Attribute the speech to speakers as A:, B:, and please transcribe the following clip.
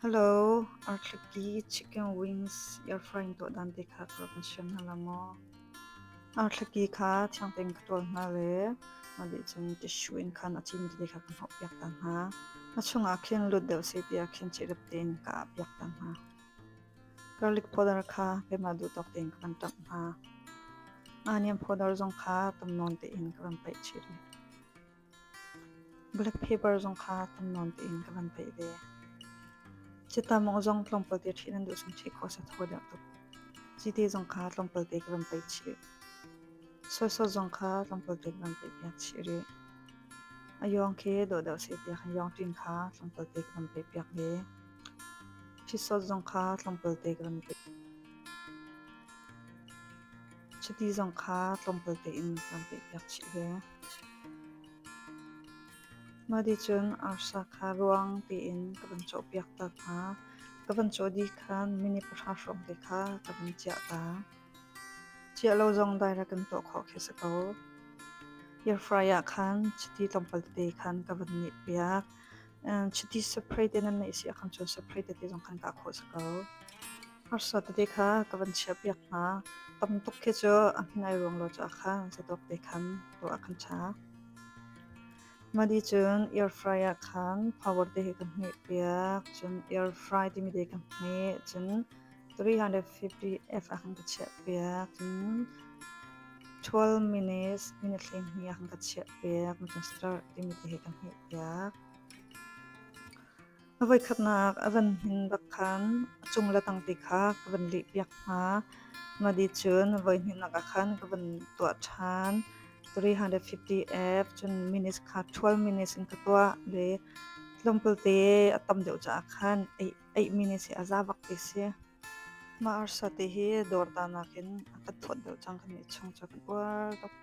A: Hello, arthlaki chicken wings air frying tuah dan te kha ka kan siam hna la maw? Arthlaki kha thiang tein ka ṭawl hna le mah dih cun tissue in khan a cin tete kha ka hnawhpiak ta hna. A chungah khin lut deuh seh tiah khin cihrep tein ka ahpiak ta hna. Garlic powder kha keimah duh tawk tein ka van ṭamh hna. Onion powder zong kha tam nawn tein ka van paih chih rih. Black pepper zong kha tam nawn tein ka van paih ve. Citamawng zong tlawmpal te ṭhih nan duh cun ṭhih khawh seh thaw deuh tuk. Cite zong kha tlawmpal te ka van paih chih. Soy sauce zong kha tlawmpal te ka van paih piak chih rih. A yawng khi dawh deuh seh tiah khan yawng ṭin kha tlawmpal te ka van paih piak ve. Fish sauce zong kha tlawmpal te ka van paih. Chiti zong kha tlawmpal tein ka van paih piak chih ve. Mah ti cun arsa kha ruang tein ka van cawhpiak ta hna. Ka van cawh dih khan minute 10 hrawng te kha ka van ciah ta. Ciah lo zong direct in tuah khawh khi si ko. Air fry ah khan chiti tlawmpal tete khan ka van nih piak. Chiti spray te nan neih si ahkhan cun spray tete zong khan kah khawh si ko. Arsa tete kha ka van chiahpiak hna. Tam tuk khi cu a hmin ai ruang lo caah khan zatawk te khan tuah a kan ṭha. Mah cun air fry ah khan power te hi ka hmeh piak. Cun air fry timi te ka hmeh. Cun 350 F ah khan ka chiah piak. Cun 12 minutes minute 12 ah khan ka chiah piak. Cun start timi te hi ka hmeh piak. A voikhatnak a van hmin bak khan a cung le tang ti kha ka van lihpiak hna. Mah dih cun voihnihnak ah khan ka van tuah ṭhan. 350 F cun minutes kha 12 minutes in ka tuah le tlawmpal te a tam deuh caah khan 8 minutes hi a za bak ti si. Mah arsa te hi dawr ta nakin a ka thawt deuh cang kan nih chung cu kan uar tuk.